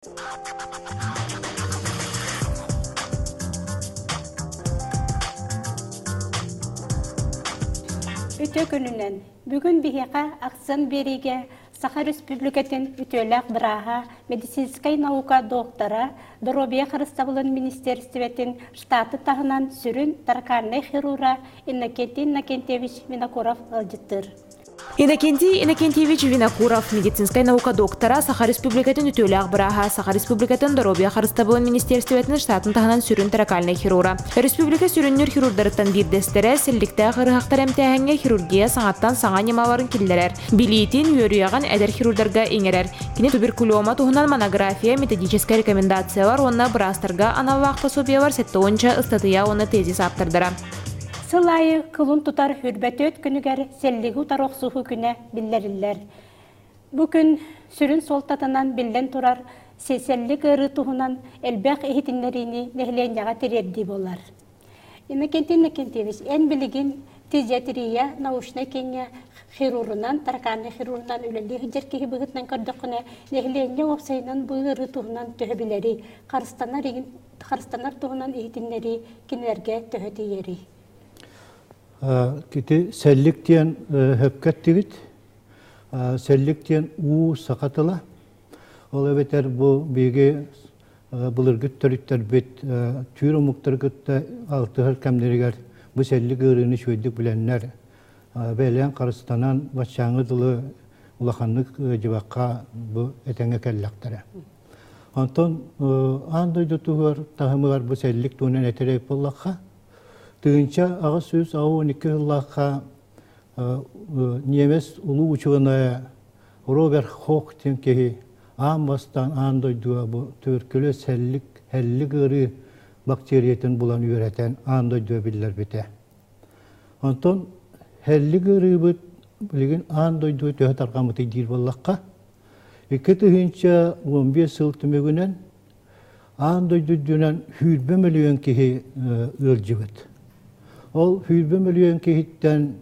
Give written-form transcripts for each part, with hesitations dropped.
Үтүө күнүнэн! Бүгүн биһиэхэ Аксан биэриигэ Саха Республикатын үтүөлээх бырааһа, медицинскэй наука доктора, доруобуйа харыстабылын министиэристибэтин штаты таһынан сүрүн таракальнай хирурга Иннокентий Иннокентьевич Винокуров ыалдьыттыыр. Иннокентий Иннокентьевич Винокуров, медицинскэй наука доктора, Саха Республикатын үтүөлээх бырааһа, Саха Республикатын доруобуйа харыстабылын министиэристибэтин штатын таһынан сүрүн таракальнай хирурга. Республика сүрүннүүр хирурдарыттан биирдэстэрэ, сэлликтээх ыарыһахтар эмтээһиҥҥэ хирургия саҥаттан саҥа ньымаларын киллэрэр, билиитин, үөрүйэҕин эдэр хирурдарга иҥэрэр. Кини туберкулема туһунан монография, методическай рекомендациялар уонна быраастарга аналлаах пособиелар 70 ыстатыйа уонна тезис ааптардара. Сыл аайы кылын тутар үрбэтүөт күнүгэр сэллиги утары охсуһуу күнэ биллэриллэр. Бу күн сүрүн суолтатынан биллэн турар сэллик ыарыы туһунан элбэх иһитиннэриини нэһилиэнньэҕэ тириэрдии буолар. Иннокентий Иннокентьевич, эн билигин фтизиатрия научнай кииҥҥэ хирурунан, тараканный хирурунан үлэлии сылдьар киһи быһыытынан көрдөххүнэ, нэһилиэнньэ уопсайынан бу ыарыы туһунан төһө билэрий, харыстанар харыстанар туһунан иһитиннэрии кинилэргэ төһө тиийэрий? Кити сэллик диэн хөпкө эттигит. Сэллик диэн уу саха тыла. Ол эбэтэр бу биһиги былыргы төрүттэрбит түүр омуктары кытта алтыһар кэмнэригэр бу сэллик ыарыыны үчүгэйдик билэннэр бэйэлээн харыстанан баччааҥҥы дылы улаханнык ыалдьыбакка бу этэҥҥэ кэллэхтэрэ. Онтон аан дойду туһугар таһымыгар бу сэллик туһунан этэрэй буоллахха, 1812 сыллаахха немец улуу учуонайа Роберт Хох диэн киһи аан бастаан аан дойдуга бу түөркүлэ сэллик, һэллик ыарыы бактериятын булан үөрэтэн аан дойдуга биллэрбитэ. Онтон һэллик ыарыыбыт билигин аан дойдуга төһө тарҕаммытый диир буоллахха, 2015 сыл түмүгүнэн аан дойду үрдүнэн 120 мөлүйүөн киһи ыалдьыбыт. Ол 120 мөлүйүөн киһиттэн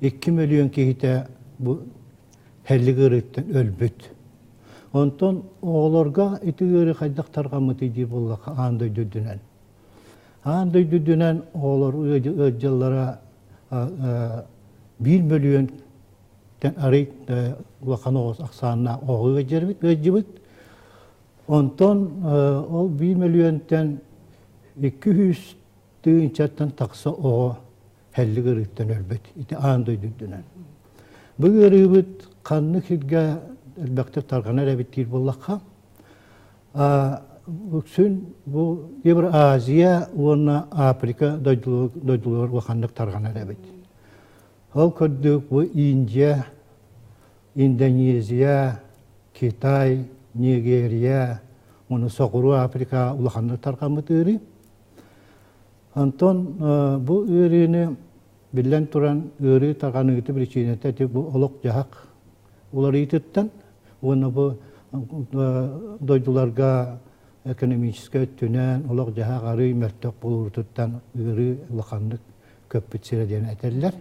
2 мөлүйүөн киһитэ бу һэллик ыарыыттан өлбүт. Онтон оҕолорго ити ыарыы хайдах тарҕаммытый диир буоллахха аан дойду үрдүнэн. Аан дойду үрдүнэн оҕолор ыалдьаллара 1 мөлүйүөн арый улахан оҕус ахсааннаах оҕо ыалдьарбыт ыалдьыбыт. Онтон ол 1 мөлүйүөнтэн 200 тыһыынчаттан тахса оҕо һэллик ыарыыттан өлбүт. Ити аан дойду үрдүнэн. Бу ыарыыбыт ханнык сиргэ элбэхтик тарҕанар эбит диир буоллахха, үксүн бу Евроазия уонна Африка дойдуларыгар улаханнык тарҕанар эбит. Ол курдук бу Индия, Индонезия, Китай, Нигерия уонна Соҕуруу Африка улаханнык тарҕаммыт ыарыы. Онтон бу ыарыыны биллэн туран ыарыы тарҕаныыта причината ити бу олох-дьаһах уларыйыытыттан уонна бу дойдуларга экономическай өттүнэн олох-дьаһах арыый мөлтөх буолуутуттан ыарыы улаханнык көппүт сирэ диэн этэллэр.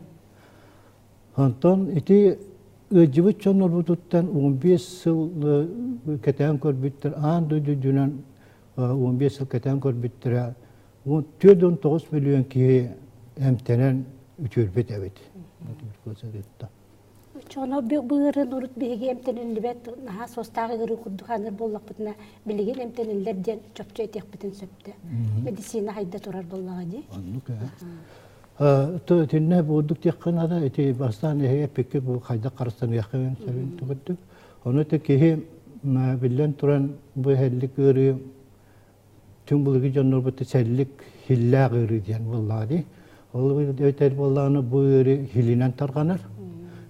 Онтон ити ыалдьыбыт дьоннорбутуттан 15 сыл кэтээн көрбүттэр, аан дойду үрдүнэн 15 сыл кэтээн көрбүттэрэ 49 миллион киһи эмтэнэн үтүөрбүт эбит. Оччоҕуна бу ыарыын урут биһиги эмтэниллибэт наһаа суостаах ыарыы курдук хааныр буоллахпытына, билигин эмтэниллэр диэн чопчу этиэхпитин сөптө. Медицина хайда турар буоллаҕа дии. Оннук ээ. Итиннэ буурдук диэххэ наада. Ити бастаан эһиги эппиккит бу хайдах харыстаныаххын сөбүн курдук. Ону ити киһи биллэн туран бу эһэллик ыарыы түҥ былыргы дьоннорбут сэллик хиллээх ыарыы диэн буоллаҕа дии. Ол эбэтэр буоллаҕына бу ыарыы хилинэн тарҕанар.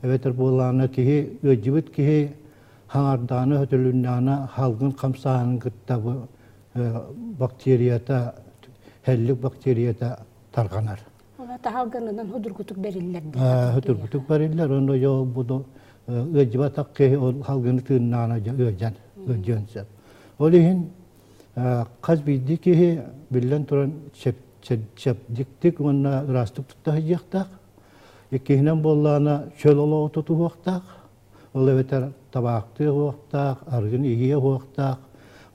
Эбэтэр буоллаҕына киһи ыалдьыбыт киһи хаҥардаҕына, өтөлүннэҕинэ салгын хамсааһынын кытта бу бактерията, һэллик бактерията тарҕанар. Ол таһалгынынан судургутук бэриллэр. Судургутук бэриллэр. Онно дьэ бу ыалдьыбатах киһи ол салгыны тыыннаҕына дьэ ыалдьан ыалдьыан сөп. Ол иһин хас биирдии киһи биллэн туран чэбдиктик уонна ыраастык тутта сылдьыахтаах. Иккиһинэн буоллаҕына чөл олоҕу тутуһуохтаах. Ол эбэтэр табаахтыа уохтаах, арыгын иһиэ уохтаах.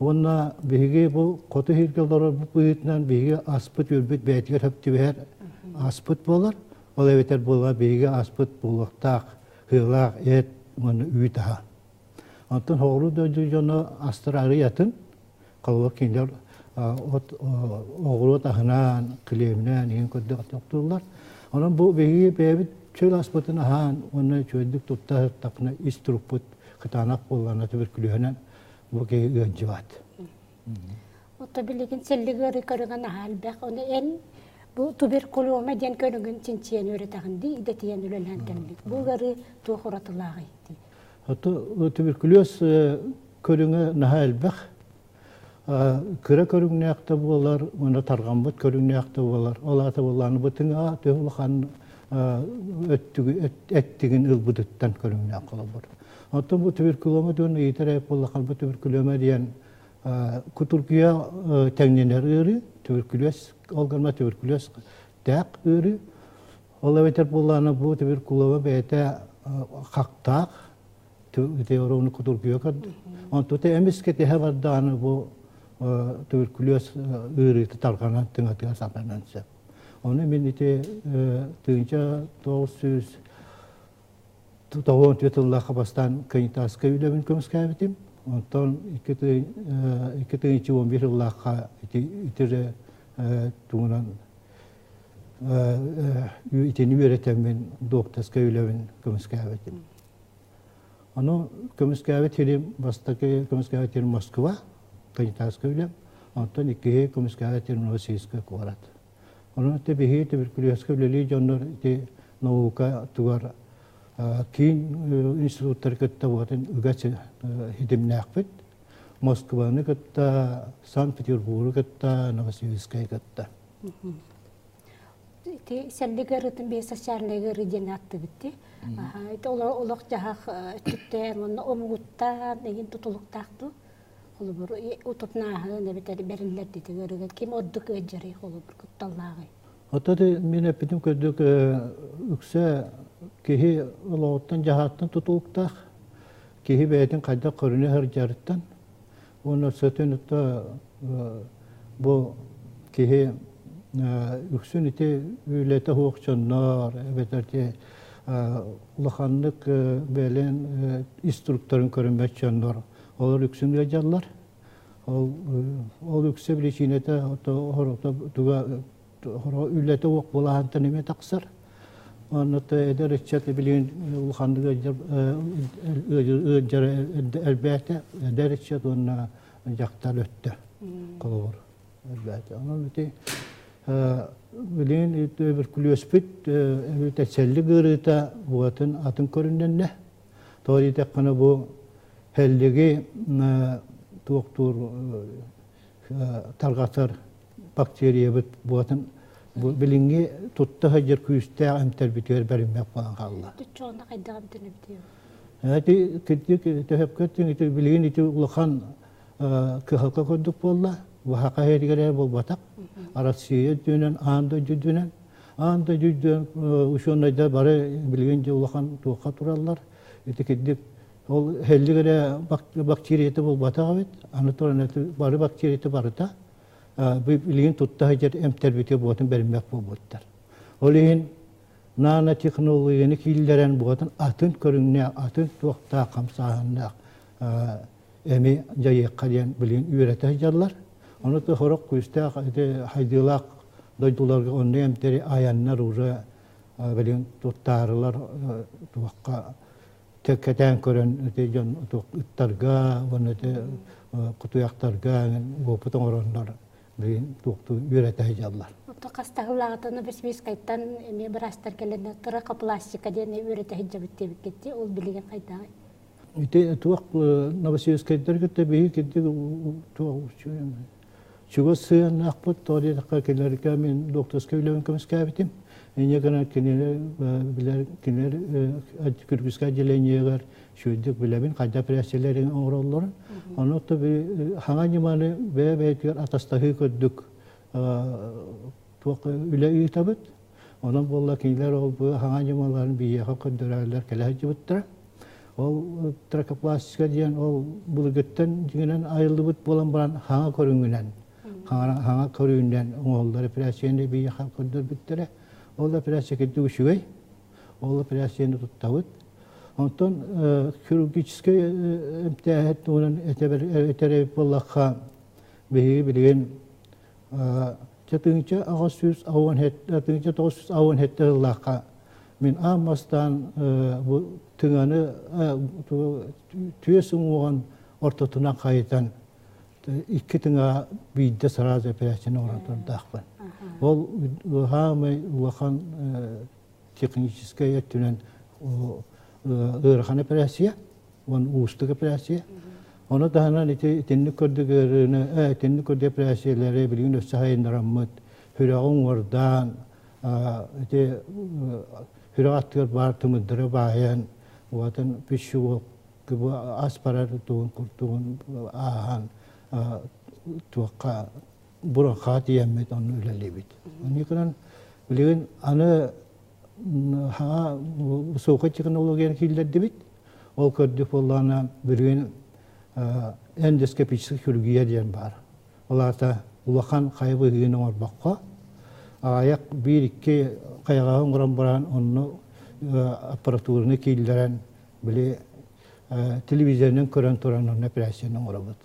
Уонна биһиги бу хоту иһиргэ олорорбут быһыытынан биһиги аспыт-үөлбүт бэйэтигэр сөп түбэһэр аспыт буолар. Ол эбэтэр буолла биһиги аспыт буолуохтаах сыалаах эт уонна үүт аһа. Онтон соҕуруу дойду дьоно астара арый атын, холобур кинилэр от оҕуруот аһынаан, килиэбинээн иһин көрдөх тохтууллар. Онон бу биһиги бэйэбит чөл аспытын аһаан уонна үчүгэйдик тутта сырыттахпына ис турукпут кытаанах буоллаҕына түбүркүлүөһүнэн бу киһи ыалдьыбат. Ото билигин сэллик ыарыы көрүҥэ наһаа элбэх. Ону эн бу туберкулема диэн көрүҥүн чинчийэн үөрэтэҕин дии, идэтийэн үлэлээн кэлбит. Бу ыарыы туох уратылааҕый дии? Ото туберкулез көрүҥэ наһаа элбэх. Кыра көрүҥнээх да буолар, уонна тарҕаммыт көрүҥнээх да буолар. Ол аата буоллаҕына бу тыҥа төһө улахан эттигин ылбытыттан көрүҥнээх холобур. Оттон бу туберкулема диэн ыйытар эбит буоллахха, бу туберкулема диэн кутургуйа тэҥнэнэр ыарыы, туберкулез, ол гына туберкулез тээх ыарыы. Ол эбэтэр буоллаҕына бу туберкулема бэйэтэ хактаах, ити кутургуйа көрдүк. Онтута эмискэ тэһэ бардаҕына бу туберкулез ыарыыта тарҕанан тыҥатыгар сатанан сөп. Ону мин ити 1994 тыллаахха бастаан Канитаска үлэбин көмүскээбитим. Онтон 2011 сыллаахха ити итире тугунан итини үөрэтэммин докторскай үлэбин көмүскээбитим. Ону көмүскээбит сирим бастакы көмүскээбит сирим Москва, Канитаска үлэм, онтон иккиһи көмүскээбит сирим Новосибирскай куорат. Онон ити биһиги туберкулезка үлэлии дьоннор ити наука тугар киин институттары кытта буотун ыга хитимнээхпит. Москваны кытта, Санкт-Петербургу кытта, Новосибирскай кытта. Ити сэллик ыарыытын биир социальный ыарыы диэн ааттыыбыт дии. Ити олох-дьаһах өттүттэн уонна омугуттан эҥин тутулуктаах дуу? Холобур, утупнааһын эбэтэр бэриллэр дии ыарыыга ким ордук ыалдьарый холобур кутталлааҕый? Оттон мин эппитим курдук үксэ киһи олоҕуттан-дьаһаҕыттан тутулуктаах. Киһи бэйэтин хайдах көрүнэ сылдьарыттан уонна сөтөн бу киһи үксүн ити үлэтэ суох дьоннор эбэтэр ити улаханнык бэйэлэрин ис туруктарын көрүммэт дьоннор олор үксүн ыалдьаллар. Ол ол үксэ биричиинэтэ туга үлэтэ суох буолаһантан эмиэ тахсар. Онно эдэр ыччат билигин улаханнык ыалдьар элбээтэ. Эдэр ыччат уонна дьахтар өттө холобур элбээтэ. Онон ити билигин туберкулезпүт эбэтэр сэллик ыарыыта бугатын атын көрүннэннэ. Тоҕо диэтэххинэ бу сэллиги туохтуур тарҕатар бактериябыт буотун билиҥҥи тутта сылдьар күүстээх эмтэрбитигэр бэриммэт буолан хаалла. Түччоҕуна хайдах эмтэнэбитий? Ити кырдьык төһөпкө ити билигин ити улахан кыһалҕа курдук буолла. Саха сиригэр эрэ буолбатах. Россия үрдүнэн, аан дойду үрдүнэн. Аан дойду үрдүнэн учуонайдар бары билигин дьэ улахан туохха тураллар. Ити кырдьык ол һэллик эрэ бактерията буолбатах эбит. Аны туран бары бактерията барыта билигин тутта сылдьар эмтэрбитигэр буотун бэриммэт буолбуттар. Ол иһин нанотехнологияны киллэрэн буотун атын көрүҥнээх, атын туохтаах хамсааһыннаах эми дьайыахха диэн билигин үөрэтэ сылдьаллар. Ону сорох күүстээх ити хайдыылаах дойдуларга онно эмтэри айаннар уже билигин туттаарылар туохха кэтээн көрөн ити дьон ыттарга уонна ити кутуйахтарга уопут оҥороннор билигин туохтуу үөрэтэ сылдьаллар. Ото хастаһылааҕытына Бесмискайтан эмиэ быраастар кэлэн трахопластика диэн үөрэтэ сылдьабыт диэбиккит ол билигин хайдаҕый? Ити туох Новосибирскайдар кытта биһиги кирдик туох чугас сыһыаннаахпыт, тоҕо диэтэххэ кинилэргэ мин докторскай үлэбин көмүскээбитим. Инньэ гынан кинилэр билэр кинилэр Кыргызскай отделениегар үчүгэйдик билэбин, хайдах операцияларын оҥороллорун. Ону хаҥа ньыманы бэйэ-бэйэтигэр атастаһыы көрдүк туох үлэ ыытабыт. Онон буолла кинилэр ол бу хаҥа ньымаларын биһиэхэ көрдөрөллөр кэлэ сылдьыбыттара. Ол тракопластика диэн ол былыргыттан дьиҥинэн айыллыбыт буолан баран хаҥа көрүҥүнэн хаҥа көрүүнэн оҥоһуллар операцияны биһиэхэ көрдөрбүттэрэ. Ол операция кырдьык үчүгэй. Ол операцияны туттабыт. Онтон хирургическай эмтээһин туһунан этэр эбит буоллахха, биһиги билигин 1887 сыллаахха мин аан бастаан бу тыҥаны түөс уҥуоҕун ортотунан хайытан икки тыҥаҕа биирдэ сразу операцияны оҥорон турдаахпын. Ол хаамай улахан техническэй өттүнэн ыарахан операция, уон уустук операция. Ону таһынан ити итинник көрдүк ыарыыны, итинник көрдүк операциялары билигин өссө хайыннараммыт, сүрэҕи уҥуордаан, ити сүрэх аттыгар баар тымырдары баайан, уотун пищевод ас барар тугун курдугун ааһан туохха бураха тиийэммит онно үлэлиибит. Оннукунан билигин аны хаҥа высокай технологияны киллэрдибит. Ол көрдүк буоллаҕына билигин эндоскопическай хирургия диэн баар. Ол аата улахан хайа быһыыны оҥорбокко, аҕыйах биир-икки хайаҕаһы оҥорон баран онно аппаратураны киллэрэн били телевизорынан көрөн туран онно операцияны оҥоробут.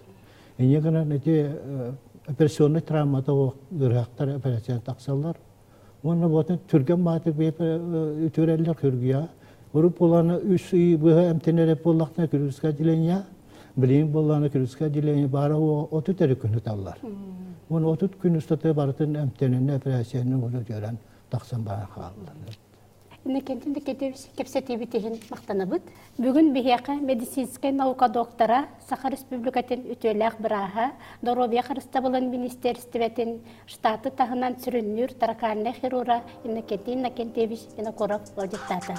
Инньэ гынан ити операционнай травмата ыарыһахтар операцияны тахсаллар. Уонна буотун түргэн баатык үтүөрэллэр хирургия. Урут буолааны үс ый быһа эмтэнэр буоллахтана хирургическое отделение, билигин буоллааны хирургическое отделение баара 30 эрэ күн ыталлар. Уонна 30 күн устата барытын эмтэнэн операцияны үтүөрэн тахсан баран хааллар. Иннокентий Никитич кэпсэтиибит иһин махтанабыт. Бүгүн биһиэхэ медицинскэй наука доктора, Саха Республикатын үтүөлээх бырааһа, доруобуйа харыстабылын министиэристибэтин штаты таһынан сүрүннүүр таракальнай хирурга Иннокентий Иннокентьевич Винокуров ыалдьыттаата.